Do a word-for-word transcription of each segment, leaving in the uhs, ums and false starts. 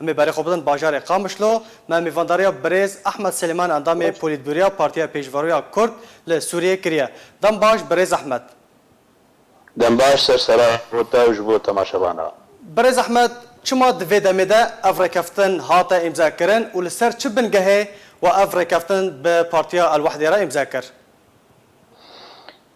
Em ê berê xwe bidin bajarê Qamişlo. Me mêvandariya birêz Ehmed Silêman, endamê Polîtbûroya Partiya Pêşveroya Kurd li Sûriyê kiriye. Dem baş birêz Ehmed. Dem baş ser sera bo te û ji bo temaşevana. Birêz Ehmed, çima di vê demê de ev rêkeftin hate îmzekirin û li ser çi bingehê we ev rêkeftin bi Partiya El Wehdê re îmze kir?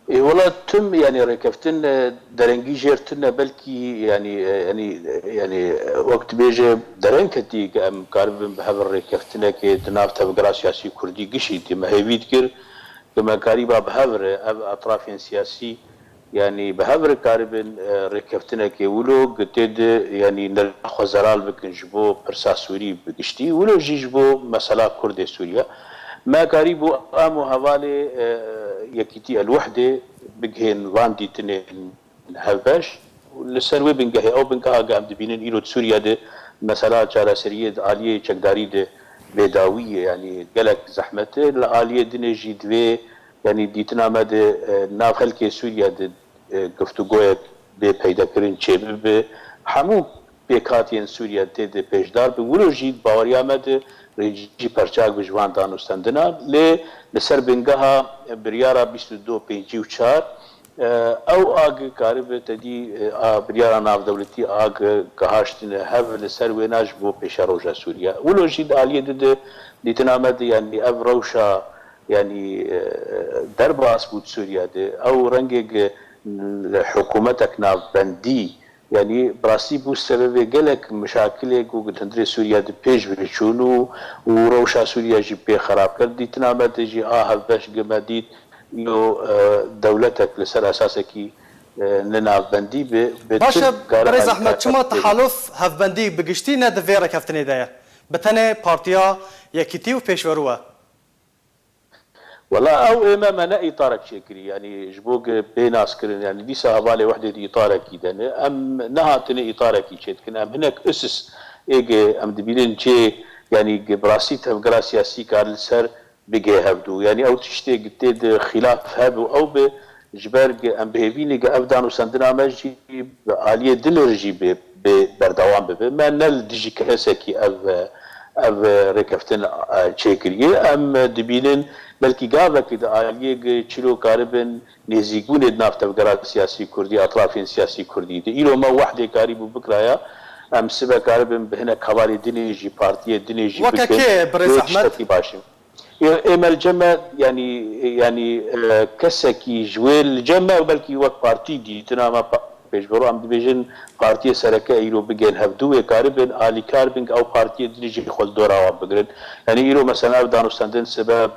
Ê, wela tim, yanî rêkeftin, e, derengî jêr tune, belkî, yanî, e, yanî, e, yanî, e, wek dibêje, dereng ketî ke em karibin bi hev rêkeftinekê di nav tevgera siyasî kurdî gişî tê. Me hêvî dikir ke me karîba bi hev re ev etrafên siyasî, yanî bi hev re karibin, e, rêkeftinekê wilo ke tê de, yanî nirxa xwe zelal bikin ji bo pirsa Sûrî bi giştî, wilo jî ji bo mesela Kurdê Sûriye. Me karîbû em û hevalê, e, Yekîtî El Wehdê bigihên van dîtinên hevbeş. Li ser wê bingehê, ew bingeha ge em dibînin îro di Sûriye de mesela çareseriyê di aliyê çekdarî de bêdawî ye, yanî gelek zehmet e. Li aliyê dinê jî divê, yanî dîtina me de, e, nav xelkê Sûriye de, e, guftûgoyek bê peydekirin çêbibe. Hemû pêkhatiyên Sûriye tê de pêşdar bin. Wilo jî baweriya me de rêcî perçak bi ji van danûstendina. Lê li ser bingeha biryara bîst û du pêncî û çar, e, ew ag karibe tedî, e, a biryara navdewletî ag gihaştine hev li ser wêna ji bo pêşeroja Sûriye. Wilo jî di aliyê di de dîtina me de, yanî ev rewşa, yanî, e, derbas bû di Sûriye de. Ew rengê ge hikûmetek navbendî, yanî bi rastî bû sebebê gelek mişakilê ku di hundirê Sûriye di pêş ve çûn û, û rewşa Sûriye jî pê xerab kir. Dîtina me de jî a hevbeş ge me dît, îro, e, dewletek li ser esasekî, e, ne navbendî bi, bi Baş e, Tirk kare Birêz Ehmed, çima alîkariyê. Tehaluf hevbendî bi giştî ne di vê rêkeftinê de ye? Bi tenê Partiya Yekîtî û Pêşverû e. Wela ew ê me, me ne îtarek çêkirî, yanî ji bo ge bê naskirin, yanî dîsa hevalê Wehdê di îtarekî de ne. Em nehatine îtarekî çêdikin. Em hinek usus ê ge em dibînin cê, yanî ge bi rastî tevgera siyasî kar li ser bigê hevdû. Yanî ew tiştê ge tê de xîlaf hebe û ew be, ji ber ge em bi hêvî ne ge ev danûstendina me jî bi aliyê dinê re jî bê, bê berdewam bibe. Me ne li dijî kesekî ev, ev rêkeftin, e, çêkiriye. Em dibînin belkî gavekî di aliyê ge çilo karibin nêzîkbûnê di nav tevgera siyasî kurdî, etrafên siyasî kurdî de. Îro me Wehdê karîbû bikiraya, em sibe karibin bi hinek hevalê dinê jî, partiyê dinê jî Weke bikin. Kê, Birêz Wê Ehmed? Tiştekî baş e. Ê, ê me li cem me, yanî, yanî, e, kesekî ji wê li cem me, belkî wek partî dîtina me pa-, pêşvero em dibêjin partiyê sereke îro bigên hevdû wê karibin alîkar bin, ew partiyê dinê jî xwe li dora wan bigirin. Yanî îro mesela ev danûstendin sibe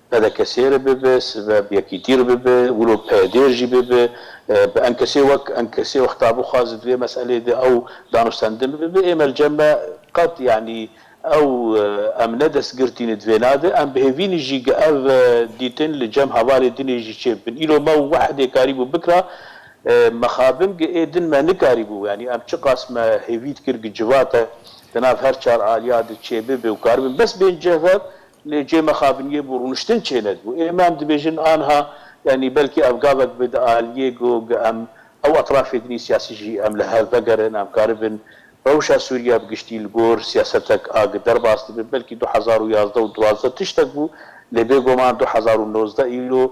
P D K S'ê re bibe, sibe bi Yekîtî re bibe, wilo P Y D'ê re jî bibe, e, bi enkesê wek enkesê wexta bixwaze di vê meselê de ew danûstendin bibe, ê me li cem me qet, yanî, Ew, e, em ne destgirtî ne di vêna de, em bi hêvî ne jî ge ev, e, dîtin li cem hevalê dinê jî çêbibin. Îro me Wehdê karîbû bikira, e, mexabin ge ê din me nikarîbû. Yanî em çiqas me hêvî dikir ge civate di nav her çar aliya de çêbibe û karibin bes bên cihve, lê cê mexabiniyê bû, rûniştin çênedibû. Ê me em dibêjin anha, yanî belkî ev gavek be di aliyê ku ge em ew etrafê dinî siyasî jî em li hev vegerin, em karibin rewşa Sûriye bi giştî li gor siyasetek a ge derbas dibe. Belkî du hezar û yazdeh û duwazdeh tiştek bû, lê bêguman du hezar û nozdeh îro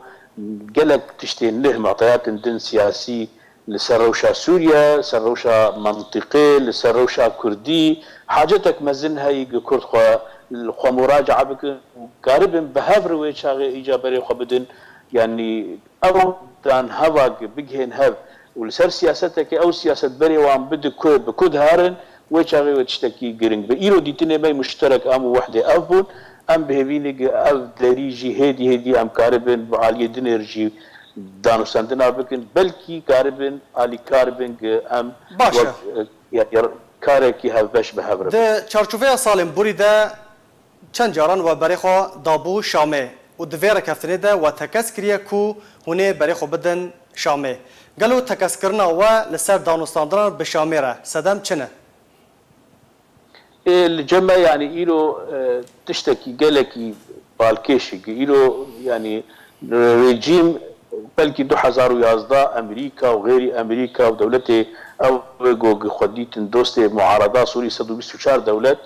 gelek tiştên nuh, meteyatên din siyasî li ser rewşa Sûriye, ser rewşa mintîqê, li ser rewşa Kurdî hacetek mezin heye ku Kurd xwe, xwe muracae bikin û karibin bi hev re wê çaxê îca berê xwe bidin. Yanî ew dan heva ge bigihên hev û li ser siyasetekê ew siyaset berê wan bide ku bi ku diherin, wê çaxê wê tiştekî giring be. Îro dîtinê me muşterek em û Wehdê ev bûn. Em bi hêvî ne ge ev derî jî hêdî hêdî em karibin bi aliyê dinê re jî danûstendina bikin. Belkî karibin alîkar bin ge em Baş e. wek, e, ya, ya, karekî hevbeş bi hev re bikin. Di çarçoveya salên borî de çend caran we berê xwe dabû Şamê û di vê rêkeftinê de we tekez kiriye ku hûn ê berê xwe bidin Şamê. Gelo tekezkirina we li ser danûstandinan bi Şamê re sedem çi ne? Ê, li cem me, yanî îro, e, tiştekî gelekî balkêş e. Îro, yanî, rejîm Belkî du hezar û yazdeh Amerîka û xêrî Amerîka û dewletê ew ku xwe dîtin dostê muarada Sûrî sed û bîst û çar dewlet,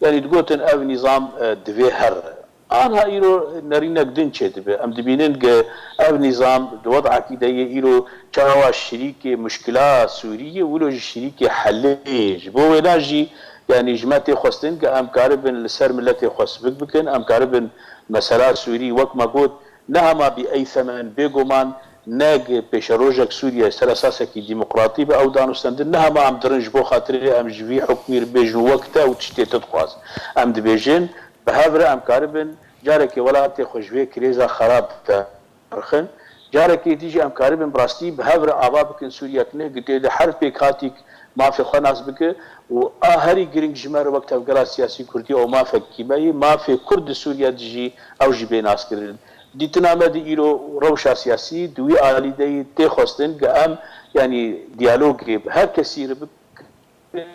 yanî digotin ev nîzam, e, divê here. Anha îro nerînek din çêdibe. Em dibînin ku ev nîzam di wedakî de ye îro çawa şirîkê muşkila Sûrî ye, wilo jî şirîkê helê ye. Ji bo wêna jî, yanî ji me tê xwestin ku em karibin li ser miletê xwe sivik bikin, em karibin mesela Sûrî, wek me got, ne hema bi ey semen, bêguman ne pêşerojek Sûriye ser esasekî demokratî be ew danûstendin, ne hema em dirin ji bo xatirê em ji vî hukmî re bêjin wek te û tiştê te dixwaz. Em dibêjin bi hev re em karibin carekê welatê xwe ji vê krêza xerab derxin. Carekê dî jî em karibin bi rastî bi hev re ava bikin Sûriyek ne, ku tê de her pêkhatîk mafê xwe nas bike û a herî giring ji me re wek tevgera siyasî Kurdî ew mafekî me ye, mafê Kurd di Sûriye de jî ew jî bê naskirin. Dîtina me di îro rewşa siyasî di wî alî de yî tê xwestin ku em, yanî diyalogê bi her kesî re bikin,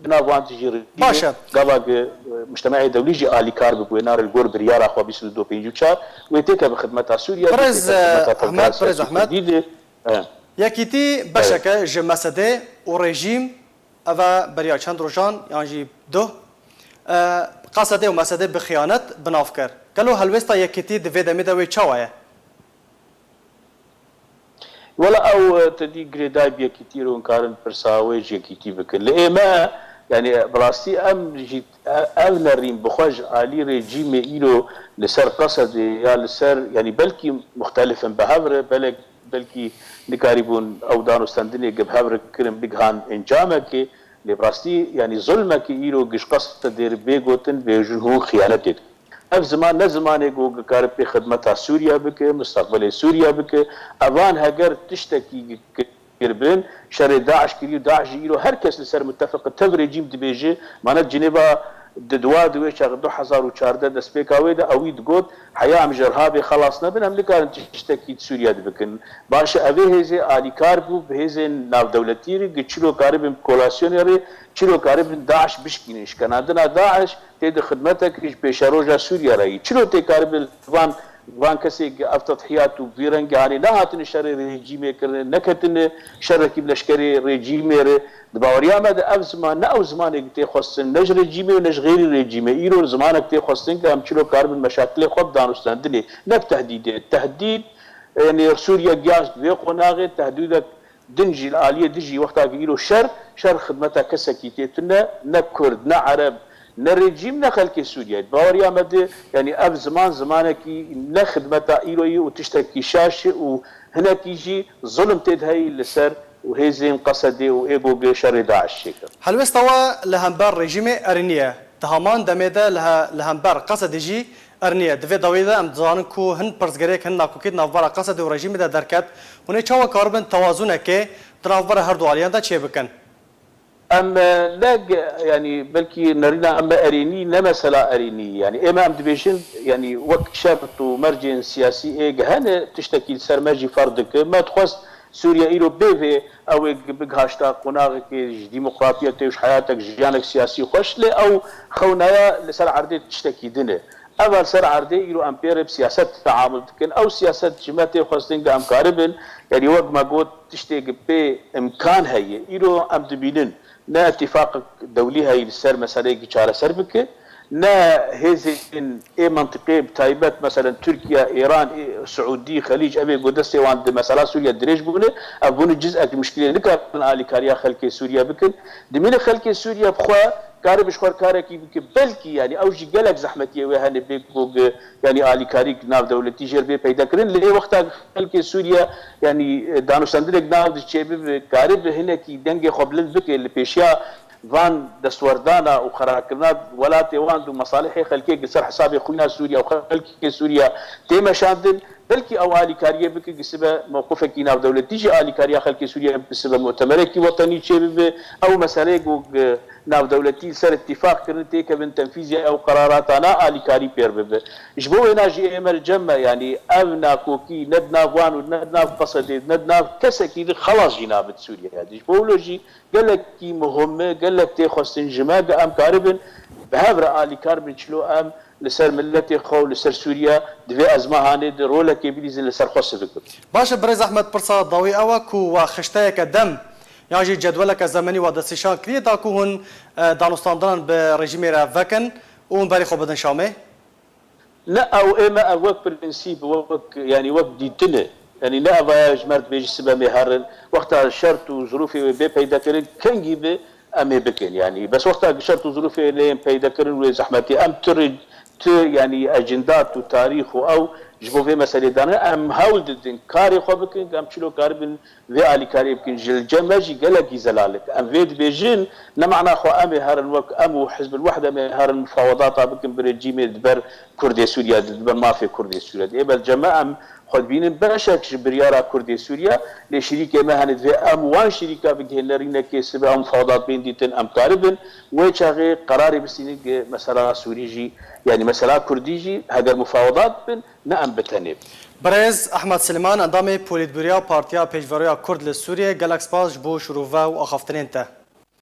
di nav wan dijî re Baş e. Gava ku, e, mujtemeê dewlî jî alîkar bibe wê nare li gor biryara xwe bîst û du pêncî û çar wê têke bi xidmeta Sûriye, Birêz, têke bi xidmeta e, Ahmet, tevgera birêz siyasî Ahmet. Kurdî de. E. Yekîtî beşeke ji mesede û rejîm, ev e beriya çend rojan yan jî duh, e, Qesedê û Mesedê bi xiyanet bi nav kir. Gelo helwêsta Yekîtî di vê demê de wê çawa ye? Wela ew, e, te dî girêdayî bi Yekîtî re hûn karin pirsa wê ji Yekîtî bikin. Li ê me, yanî bi rastî em jî, e, ev nerîn bi xwe ji alî rejîmê îro li ser Qesedê ya li ser, yanî belkî muxtelif in bi hev re, belek belkî nikarîbûn ew danûstendinê ku bi hev re kirin bigihan encamekê, lê bi rastî, yanî zulmekî îro giş Qesedê re bê gotin, bêjin hûn xiyanetê dikin. Ev ziman ne zimanê ku dikare pê xidmeta Sûriye bike, mustaqbelê Sûriye bike. Evan heger tiştekî kiribin, şerê DAIŞ kirî û DAIŞ jî îro her kes li ser mutefeq e. Tev rejîm dibêje, mane Cinêva di dua di wê çaxê du hezar û çardeh destpêka wê de ewî digot, heya em ji irhabê xelas nebin, em nikarin tiştekî di Sûriye de bikin. Baş e, evê hêzê alîkar bû bi hêzên navdewletî re, gi çilo karibin bi kolasyonê re, çilo karibin DAIŞ bişkînin. Şkenandina DAIŞ tê di xidmetek ji pêşeroja Sûriye re yî. Çilo tê karibin van, van kesê gi ev tedhiyat û vî rengê hanê nehatine şerê rejîmê kirine, neketine şerekî bi leşkerê rejîmê re. Di baweriya me de ev ziman ne ew zimanê ku tê xwestin, ne ji rejîmê û ne ji xêrî rejîmê. Îro zimanek tê xwestin ku em çilo karibin meşakilê xwe bi danûstendinê, ne bi tehdîdê. Tehdîd, yanî Sûriye giyaş di vê qonaxê, tehdûdek din jî li aliyê dijî wexta ku îro şer, şer xidmeta kesekî tê tune, ne Kurd, ne Ereb, ne rejîm, ne xelkê Sûriye. Di baweriya me de, yanî ev ziman, zimanekî ne xidmeta îro ye û tiştekî şaş e û hinekî jî zulm tê de heyî li ser û hêzên Qesedê û ê ku şerê DAIŞ çêkir. Helwesta we li hember rejîmê erênî ye. Di heman demê de li he-, li hember Qesedê jî erênî ye. Di vê dawiyê de em dizanin ku hin pirsgirêk, hin nakokî di navbera Qesedê û rejîmê de derket. Hûn ê çawa karibin tewazûnekê di navbera her du aliyan de çêbikin? Em, e, ne ge-, yanî belkî nerîna em me erênî, ne mesela erênî. Yanî ê me em dibêjin, yanî wek şert û mercên siyasî ê ge hene, tiştekî li ser me jî ferq dike. Me dixwest Sûriye îro bê vê ew ê bigihişta qonaxekê ji demokratiyetê û ji heyatek, jiyanek siyasî xweş, lê ew xewnaya li ser erdê tiştekî din e. Eva li ser erdê îro em pê re bi siyaset teamul dikin. Ew siyaset ji me tê xwestin ku em karibin, yanî wek me got, tiştê ku pê imkan heye. Îro em dibînin ne îtîfaqek dewlî heye li ser meseleyekî çareser bike, ne hêzên ê mentiqê bi taybet, meselen Tirkiye, Îran, ê Siûdî, Xelîc, ev ê ku destê wan di mesela Sûriye dirêj bûne, ev bûne cizek muşkilê, nikarin alîkariya xelkê Sûriye bikin. Dimîne xelkê Sûriye bi xwe kare bi ji xwe karekî bike, belkî, yanî ew jî gelek zehmetiyê wê hene bê ku, yanî alîkarî navdewletî jêr bê peyda kirin. Lê wexta xelkê Sûriye, yanî, e, danûstendinek nav di çêbibe, karibe hinekî dengê xwe bilind bike li pêşiya van destwerdana û qerarkirina welatê wan û mesalihê xelkê li ser hesabê xwîna Sûriye û xelkê Sûriye tê meşandin, belkî ew alîkariyê bike, gisibe mewqifekî navdewletî jî alîkariya xelkê Sûriye, gisibe mutemerekî wetenî çêbibe, ew meseleyê ku, e, navdewletî li ser îtîfaq kirin têkevin tenfîziya ew qeraratana alîkarî pêr bibe. Ji bo wêna jî ê me li cem me, yanî ev nakokî ne di nav wan û ne di nav Qesedê, ne di nav kesekî di xelas jî nabe di Sûriye de. Ji bo wilo jî gelekî muhim e, gelek tê xwestin ji me, ge em karibin bi hev re alîkar bin, çilo em li ser miletê xwe û li ser Sûriye di vê ezmahanê de rolekê bilîzin, li ser xwe sivik bikin. Baş e, birêz Ehmed, pirsa dawî ew e ku we xişteyeke dem yan jî cedweleke zemenî we destnîşan kiriye da ku hûn, e, danûstandinan bi rejîmê re vekin û hûn berê xwe bidin Şamê? Ne, ew ê me ev wek prensîp, wek, yanî wek dîtin e. Yanî ne ev e ji me re dibêjî sibe em ê herin. Wexta şert û zirûfê wê bê peyda kirin, kengî be em ê bikin. Yanî bes wexta ku şert û zirûfê lê yên peyda kirin wê zehmetî. Em tu rê, tu, yanî ecîndat û tarîx û ew ji bo vê meselê dane, em hewl didin karê xwe bikin, em çilo karibin vê alîkariyê bikin. Ji li cem me jî gelekî zelal e. Em vê dibêjin, ne mana xwe em ê herin wek em û Hizb el-Wehd em ê herin mufawedata bikin bi rejîmê di ber Kurdê Sûriye de, di ber mafê Kurdê Sûriye de. Ê bel cem me em xwe dibînin beşek ji biryara Kurdê Sûriye, lê şirîkê me hene divê em wan şirîka bigihên nerînekê sibe em mufawedat bên dîtin, em karibin wê çaxê qerarê bistînin ki mesela Sûrî jî, yanî mesela Kurdî jî heger mufawedat bin, ne em bi tenê bin. Birêz Ehmed Silêman, endamê Polîtbûroya Partiya Pêşveroya Kurd li Sûriyê, gelek spas ji bo şirove û axaftinên te.